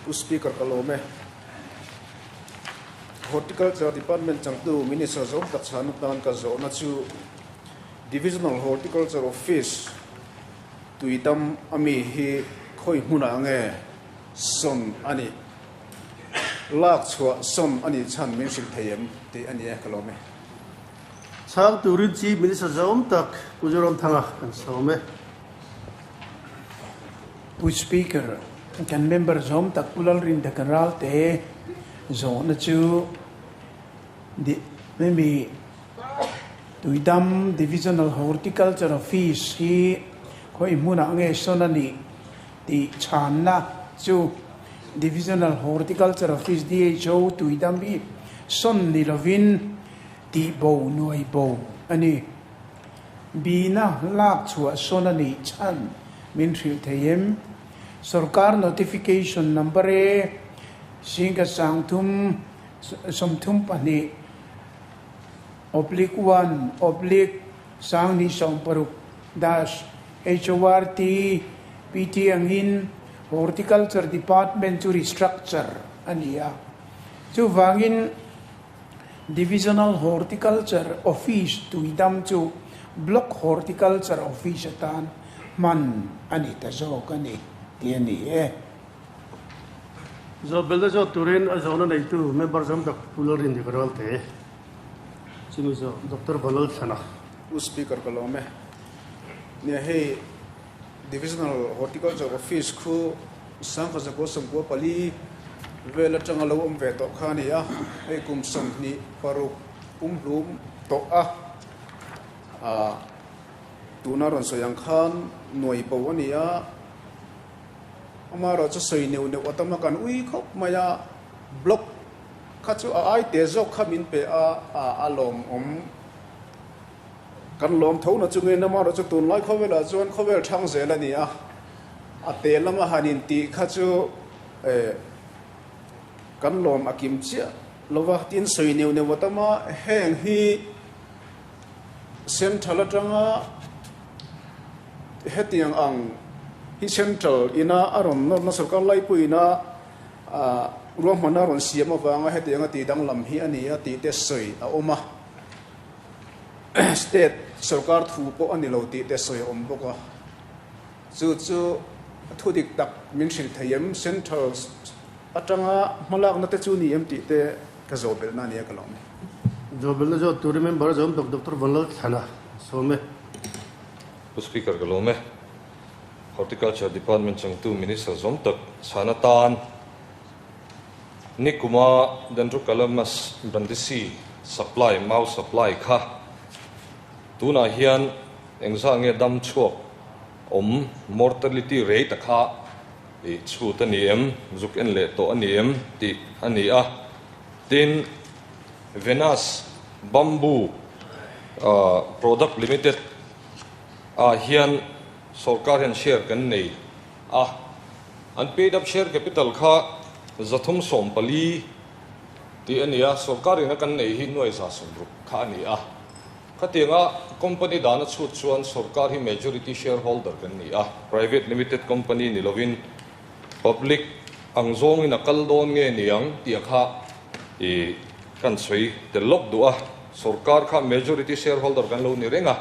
Pu Speaker ka lawm e. Horticulture Department changtu Minister zawng tak chhan atan ka zawhna chu Divisional Horticulture Office Tuidam ami hi khawi hmunah nge sawn a nih? Lak chhuah sawn a nih chhan min hrilh thei em tih a ni e, ka lawm e. Chhang turin Chief Minister zawng tak Pu Zoramthanga kan sawm e. Pu Speaker, kan member zawm tak Pu Lalrinda kan ralte zawhna chu Hemi Tuidam Divisional Horticulture Office hi khawi hmunah nge sawn a nih tih chhanna chu Divisional Horticulture Office, DHO, Tuidam hi sawn ni lovin tih bo nuai bo a ni. Bina lak chhuah sawn a nih chhan min hrilh thei em? Sorkar Notification Number e Singka Sangthum 32 oblique one oblique 2016 dash HORT PT angin Horticulture Department chu restructure a ni a. Chuvangin Divisional Horticulture Office Tuidam chu Block Horticulture Office atan hman a ni ta zawk a ni tih a ni e. Zawhbelna zawt turin a zawhna neitu member zam tak Pu Lalrindik Ralte, chumi zawh Doctor Vanlalthlana. Pu Speaker ka lawm e. Nia hei Divisional Horticulture Office khu Sangkhaw 94 vel atanga lo awm ve tawh kha a ni a, hei kum 26 pumhlum tawh a, tuna rawn sawi ang khan nuai bo a ni a. Amaherawh chu sawi neuh neuh a tam a, kan ui khawp mai a, block kha chu a ai te zawk kha min pe a, a lawmawm kan lawm tho na chungin amaherawh chu tunlai khawvelah chuan khawvel thang zel a ni a, a te lama han intih kha chu eh kan lawm a kim chiah lo va, tin sawi neuh neuh a tam a, heng hi central atanga Hetiang ang hi Central ina a rawn nawrna sorkar laipuiina ruahmanna a rawn siam avanga hetianga tih danglam hi a ni a tih te sawi a awm a. State sorkar thu pawh a ni lo tih te sawi a awm bawk a. Chu chu thu dik tak min hrilh thei em? Central atanga hmalakna te chu ni em tih te ka zawh belhna a ni a ka lawm e. Zawh belhna zawt turin member zawm tak Doctor Vanlalthlana sawm e. Pu Speaker ka lawm e. Horticulture Department changtu Minister zawm tak chhan atan nikuma Dendrocalamus brandisi supply, mau supply, kha tunah hian engzah nge dam chhuak awm mortality rate a kha i chhut a ni em, zuk en leh tawh a ni em tih a ni a. Tin, Venus Bamboo Product Limited ah hian sorkar hian share kan nei a, an paid up share capital kha 314 tih a ni a, sorkar ina kan nei hi nuai 160 kha a ni a. Khatianga company dan a chhut chuan sorkar hi majority shareholder kan ni a, private limited company ni lovin Public ang zawngin a kal dawn nge niang tih a kha i kan sawi tel lawk duh a, sorkar kha majority shareholder kan lo ni reng a,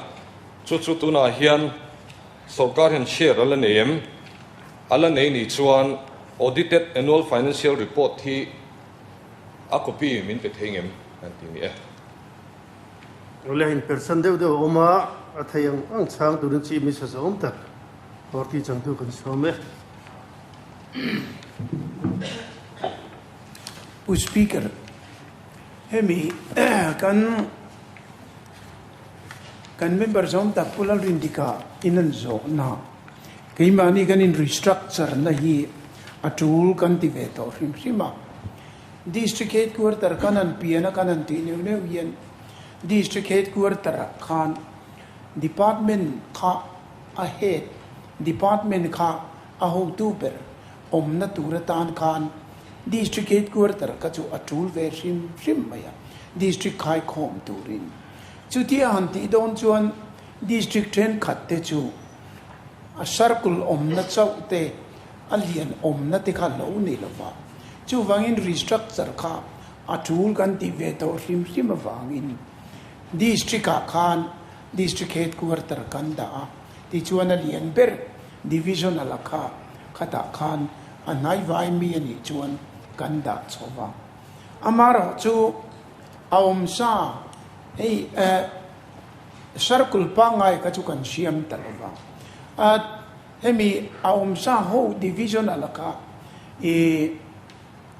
chu chu tunah hian sorkar hian share a la nei em? A la nei nih chuan audited annual financial report hi a copy min pe thei ngem kan ti ni e. Awle in percent deuh deuh a awm a, a thei ang ang chhang turin Chief Minister zawm tak party changtu kan sawm e. Pu Speaker, hemi kan kan member zawm tak Pu Lalrindika in an zawhna keimahni kan in restructure na hi a tul kan ti ve tawh hrim hrim a. District Headquarter kan han pian a kan han tih neuh neuh hian District Headquarter ah khan Department kha a head Department kha a hotu ber awmna tur atan khan District Headquarter kha chu a tul ve hrim hrim mai a, District khaikhawm turin. Chutia han tih dawn chuan District thenkhat te chu a Circle awmna chauh te. a lian awmna te kha lo nei lova. Chuvangin restructure kha a tul kan tih ve tawh hrim hrim avangin District ah khan District Headquarter kan dah a, tichuan a lian ber Divisional a kha khatah khan a hnaivai mi a nih chuan kan dah chho va. Amaherawh chu a awmsa hei Circle pangngai kha chu kan siam ta lo va. A hemi a awmsa ho Divisional a kha i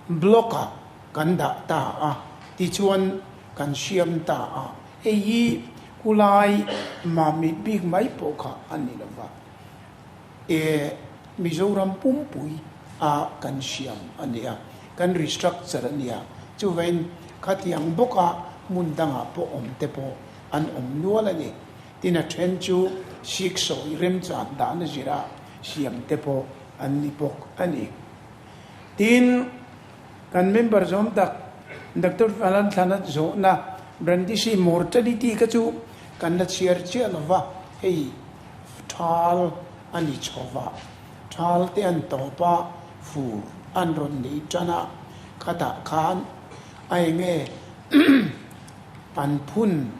Block ah kan dah ta a, tichuan kan siam ta a. Hei hi kulai mamit bik mai pawh kha a ni lo va, e Mizoram pumpui a kan siam a ni a, kan restructure a ni a. Chuvain khatiang bawka hmun dangah pawh awm te pawh an awm nual a ni. Tin a then chu siksawi remchan dahna zira siam te pawh an ni bawk a ni. Tin, kan member zawm tak Doctor Alan Thlana zawhna Brandisi mortality kha chu kan la chhiar chiah lo va, hei thal a ni chho va, thal te an tawp a, fur an rawn nei tan a, khatah khan a eng nge an phun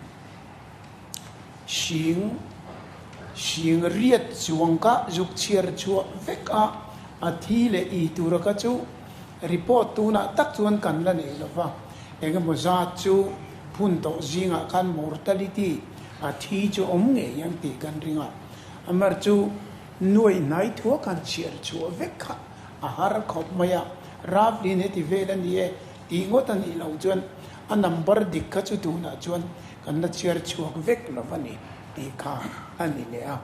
Hring hring riat chuang ka zuk chhiar chhuah vek a, a thi leh i tura ka chu report tunah tak chuan kan la nei lo va, engemaw zat chu phun tawh zingah khan mortality a thi chu awm ngei ang tih kan ring a, amar chu nuai hnai thua khan chhiar chhuah vek kha a har khawp mai a, Ravlin heti vel a ni e tih ngawt a nih loh chuan a number dik kha chu tunah chuan Kan la chhiar chhuak vek lo a ni tih kha a ni leh a.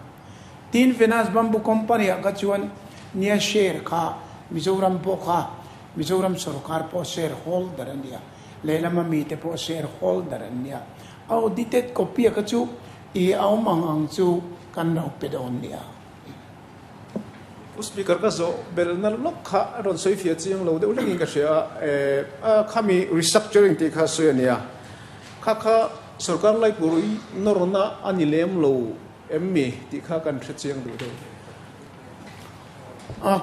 Tin, Venus Bamboo Company ah kha chuan nia share kha Mizoram pawh kha Mizoram sorkar pawh share holder a nia, lehlama mite pawh share holder an nia. A audited copy a kha chu i a awm ang ang chu kan lo pe dawn nia. Pu Speaker ka zawh belna lawk kha a rawn sawi fiah chiang lo deuh hlengin ka hria a, khami restructuring tih kha sawi a nia. Kha kha sorkar laipui nawrna a ni lem lo em mi tih kha kan hre chiang duh deuh.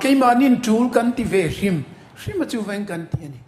Keimahni'n tul kan ti ve hrim hrim a chu veng kan ti a ni.